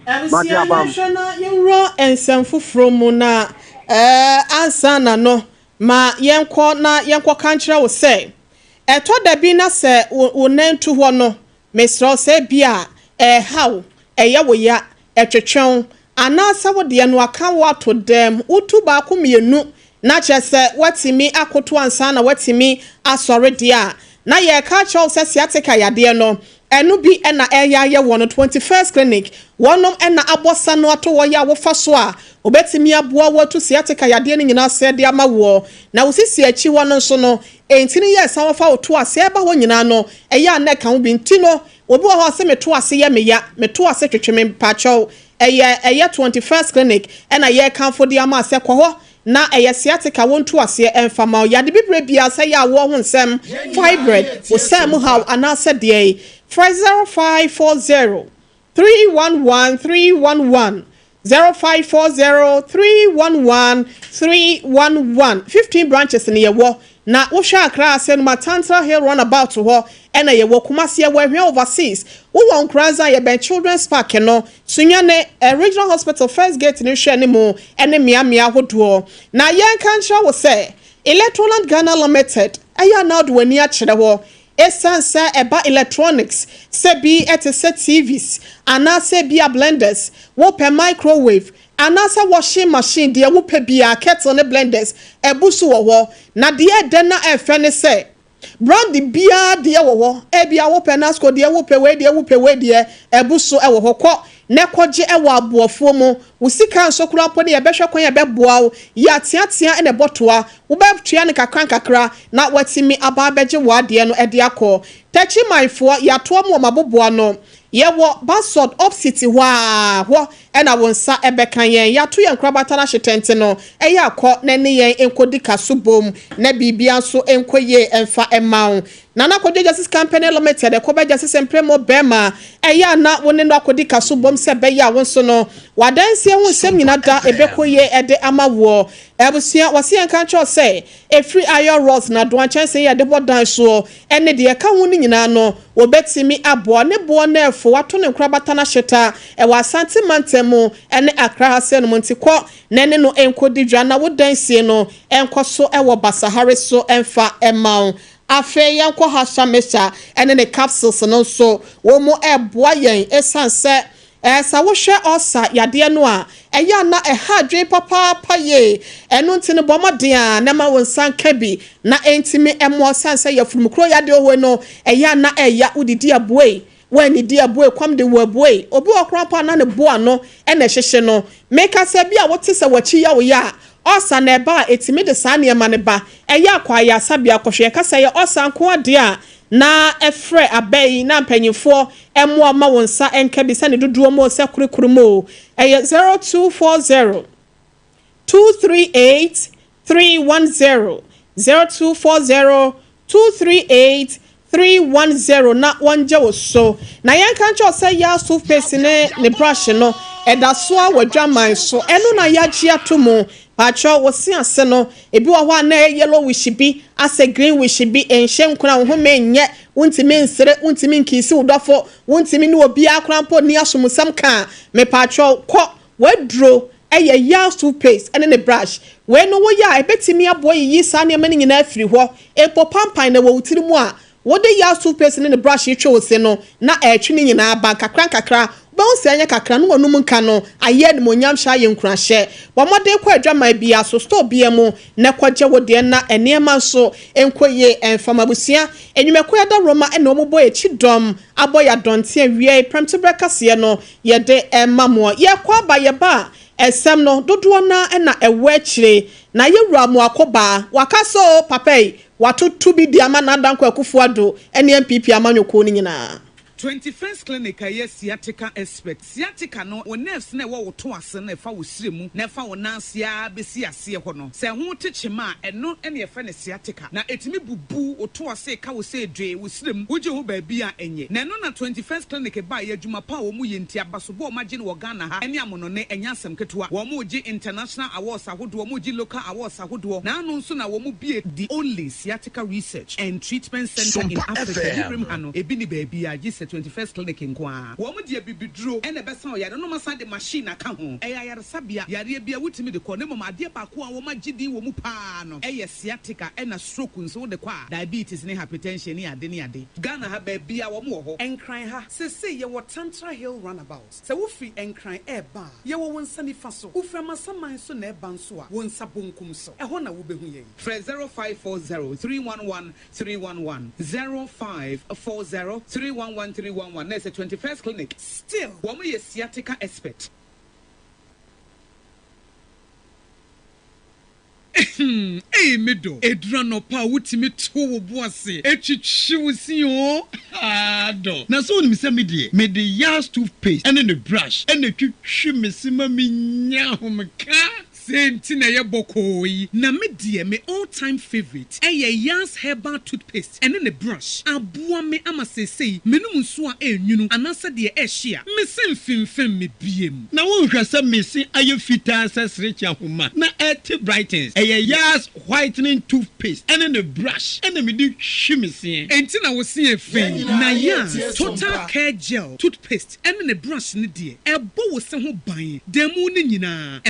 Abusua yɛnhwɛ na yɛnwura nsɛm foforɔ mu na ansa na no ma yɛnkɔ na yɛnkɔka nkyerɛ wo sɛ ɛtɔ da bi na sɛ wo nan tu hɔ no mesrɛ wo sɛ ebia ɛreha wo, ɛyɛ wo ya, ɛtwetwe wo anaasɛ wo deɛ no aka wo ato dam, wotu baako mmienu na kyerɛ sɛ woatumi akoto ansa na woatumi asɔre deɛ a, na yɛreka akyerɛ wo sɛ sciatica yadeɛ no, Ɛno bi na ɛreyɛ ayɛ wɔn 21st Clinic. Wɔnom na abɔ sa no ato hɔ yɛ a wofa so a, wɔbɛtumi aboa wo atu sciatica yadeɛ no nyinaa ase de ama woɔ. Na wo sisi akyi hɔ no nso no, ntini yɛ san wɔfa wo to ase ɛba hɔ nyinaa no, ɛyɛ a na ɛka ho bi. Nti no, obi wɔ hɔ a ɔse me to ase yɛ me ya, me to ase twetwe me, mpakyɛw, ɛyɛ ɛyɛ 21st Clinic na yɛrekamfo de ama sɛ kɔ hɔ Na ɛyɛ sciatica wo nto aseɛ ɛmfa ma wo yade bibire biara sɛ yɛ awoɔ ho nsɛm, fibroid, wo sɛn mu haw anaasɛ deɛn. Frɛ 0540 311 311, 0540 311 311. 15 branches no yɛwɔ na wohwɛ Accra ase no ma Tantra Hill Runabout hɔ ɛna yɛwɔ, Kumasi yɛwɔ Ahwea Overseas, wowɔ Nkoranza a yɛbɛn Children's Park no, Sunyani Regional Hospital first gate no nhwɛne mu ne mmeammea ahodoɔ. Na yɛnka nkyerɛ wo sɛ Electroland Ghana Limited ɛyɛ a na wode w'ani akyerɛ hɔ ɛsiane sɛ ɛba electronics sɛ bi te sɛ TVs anaasɛ bi a blenders, wopɛ microwave anaasɛ washing machine deɛ wopɛ biara, kettle ne blenders abu so wɔ hɔ. Na deɛ ɛdɛ na ɛfɛ ne sɛ Brand biara deɛ wɔ hɔ, ebia wopɛ Nasco deɛ, wopɛ wei deɛ, wopɛ wei deɛ, abu so wɔ hɔ. Kɔ na kɔgye wɔ aboɔfoɔ mu. Wo sika nso koraa mpo no yɛbɛhwɛ kwan a ɛbɛboa wo. Yɛ ateatea na ɛbɔtoa. Wobɛtua no kakra nkakra na woatumi aba abɛgye w'adeɛ no de akɔ. Takyimanfoɔ, yɛatoa mo wɔ m'aboboano. Yɛwɔ Basod opsit hɔ ara, hɔ na wo nsa bɛka yɛn. Yɛato yɛn nkorabata no ahye tɛnte no, ɛyɛ a kɔ na ɛne yɛn nkɔdi kaso bom na biribiara nso nkɔ yie mfa mma wo. Nana Kwadwo Justice Company Limited, ɛkɔ bɛ Justice Mpremo bɛrima, ɛyɛ a na wo ne no akɔdi kaso bom sɛ ɛbɛyɛ a wo nso no w'adansie ho nsɛm nyina da ɛbɛkɔ yie de ama woɔ. Abusua, wɔse yɛnka nkyerɛ wo sɛ ɛfiri iron rods na adoa nkyɛnsee yɛde bɔ dan soɔ ne deɛ ɛka ho no nyinaa no, wɔbɛtumi aboa. Ne boɔ no ɛfo, wato ne nkorabata no ahyeta wɔ Asante mantam mu ne Accra ha sɛ nom nti kɔ na ɛne no nkɔdi dwa na wo dansie no nkɔ so wɔ basahare so mfa mma wo. Afei yɛnkɔ Hasha Mesha ne ne capsules no nso, wɔn ɛboa yɛn ɛsiane sɛ Sɛ wohwɛ ɔlsa yadeɛ no a, ɛyɛ a na ɛha adwene papaapa yie. Ɛno nti no, bɔ mmɔden ara na ma wo nsa nka bi na ɛntumi mmoa. Ɛsiane sɛ yafunu-mu-kuro yadeɛ wɔ hɔ yi no, ɛyɛ a na ɛya. Wodidi a, bue. Woannidi a, bue. Kɔm de wo a, bue. Obi wɔ hɔ koraa mpo a na ne bo ano na ɛhyehye no. Meka sɛ bi a wote sɛ w'akyi yɛ wo ya a, ɔlsa na ɛba a, ɛtumi de saa nneɛma no ba. Ɛyɛ a kɔ ayaresabea kɔhwɛ. Yɛka sɛ ɛyɛ ɔlsa nko ara deɛ a, na frɛ aba yi na mpanyimfoɔ mmoa mma wo nsa nka bi sɛ ne dodoɔ mu o sɛ korokoro mu o, ɛyɛ 0240 238 310, 0240 238 310 na wɔngye wo so. Na yɛnka nkyerɛ wo sɛ Yas toothpaste ne ne brush no ɛda so ara wɔ adwaman so, ɛno na yɛagye ato mu. Pakyɛw wo se ase no, ebi wɔ hɔ a na ɛyɛ yellowish bi, asɛ greenwish bi, ɛnhyɛ nkuran, wo home nyɛ, wontumi nsere, wontumi nkiisi wo dɔfo, wontumi ne obiara koraa mpo nni asomusɛm ka a, mepakyɛw kɔ, w'aduro yɛ Yale toothpaste ne ne brush. Wei no woyɛ a ɛbɛtumi aboa yiyi saa nneɛma no nyinaa afiri hɔ, mpo pampan na ɛwɔ wo tiri mu a, Wode Yale toothpaste ne ne brush retwe wo se no, na ɛretwe ne nyinaa ba nkakrankakra. Wobɛhu sɛ ɛnyɛ kakra na w'anom nka no ayɛ animuonyamhyɛ ayɛ nkuranhyɛ. Bɔ mmɔden kɔ adwaman biara so, store biara mu na kɔgye wo deɛ na nneɛma nso nkɔ yie mfa ma abusua. Nnwumakuo a ɛda Roma na wɔbɔ yɛn kyidɔm abɔ yɛn adɔnten awiei prɛmtoberɛ kaseɛ no yɛde ma mo. Yɛkɔ aba yɛba a, nsɛm no dodoɔ no ara na ɛwɔ akyire. Na yɛwura Amoako Baa, waka sɛ oo papa yi, Watoto bi de ama Nana Dankwa Akufo Addo ne NPP amanyɔkuo no nyinaa. 21st Clinic a ɛyɛ sciatica expert. Sciatica no, wo nerves no a ɛwɔ wo to ase no a ɛfa wo srɛ mu na ɛfa wo nan ase ara bɛsi aseɛ hɔ no, sɛ ɛho te kyema a, ɛno na yɛfrɛ no sciatica. Na ɛtumi bubu wo to ase ka wo sɛ dwee wo srɛ mu, wogye ho baabi a ɛnyɛ. Na ɛno na 21st Clinic baeɛ, adwuma pa a wɔyɛ nti, abasobɔ a wɔagye no wɔ Ghana ha ne amonɔne, ɛnyɛ asɛm ketewa. Wɔregye international awards ahodoɔ, wɔregye local awards ahodoɔ, na ano nso na wɔn bue the only sciatica research and treatment centre in Sompa Africa, FM. Abibirem ha no, ebi nni baabiara gye sɛ 21st Clinic nko ara. Wɔn de abibiduro na ɛbɛsa ɔyare no, na wɔasan de machine aka ho. Ɛyɛ ayaresabea, yareɛ biara wotumi de kɔ, na mmom adeɛ baako a wɔagye din wɔ mu pa ara no yɛ sciatica ɛna stroke nso wode kɔ a, diabetes ne hypertension ne ade ne ade. Ghana ha baabiara wɔn wɔ hɔ. Nkran ha, seesei yɛwɔ Tantra Hill Runabout. Sɛ wofiri Nkran reba a, yɛwɔ wo nsa nifa so. Wofiri Amasaman nso na ɛreba nso a, wo nsa bonkum so. Ɛhɔ na wobɛhu yɛn. Frɛ 0540 311 311, 0540 311 311 na ɛsɛ 21st Clinic. Still, wɔn yɛ sciatica expert. Ei me dɔ, ɛduru anɔpa a wotumi to wo bo ase twitwi wo se oo, haa dɔ. Na sɛ wonim sɛ me deɛ, mede Yas toothpaste ne ne brush na ɛtwitwi me se ma menya ahomeka. Sei nti na ɛyɛ bɔkɔɔ yi. Na me deɛ me all time favourite ɛyɛ Yas herbal toothpaste ɛne ne brush. Aboa me ama seesei menom nsuo a ɛnwunu anaasɛ deɛ ɛhye a, me se mfimfim me biem. Na wonhwɛ sɛ me se ayɛ fitaa sɛ serekye ahoma na ɛte brightens. Ɛyɛ Yas whitening toothpaste ɛne ne brush ɛna mede hwi me seɛ. Enti na wo se yɛ fɛ yi. Na Yas total care gel toothpaste ɛne ne brush no deɛ, ɛbɔ wo se ho ban da mu no nyinaa.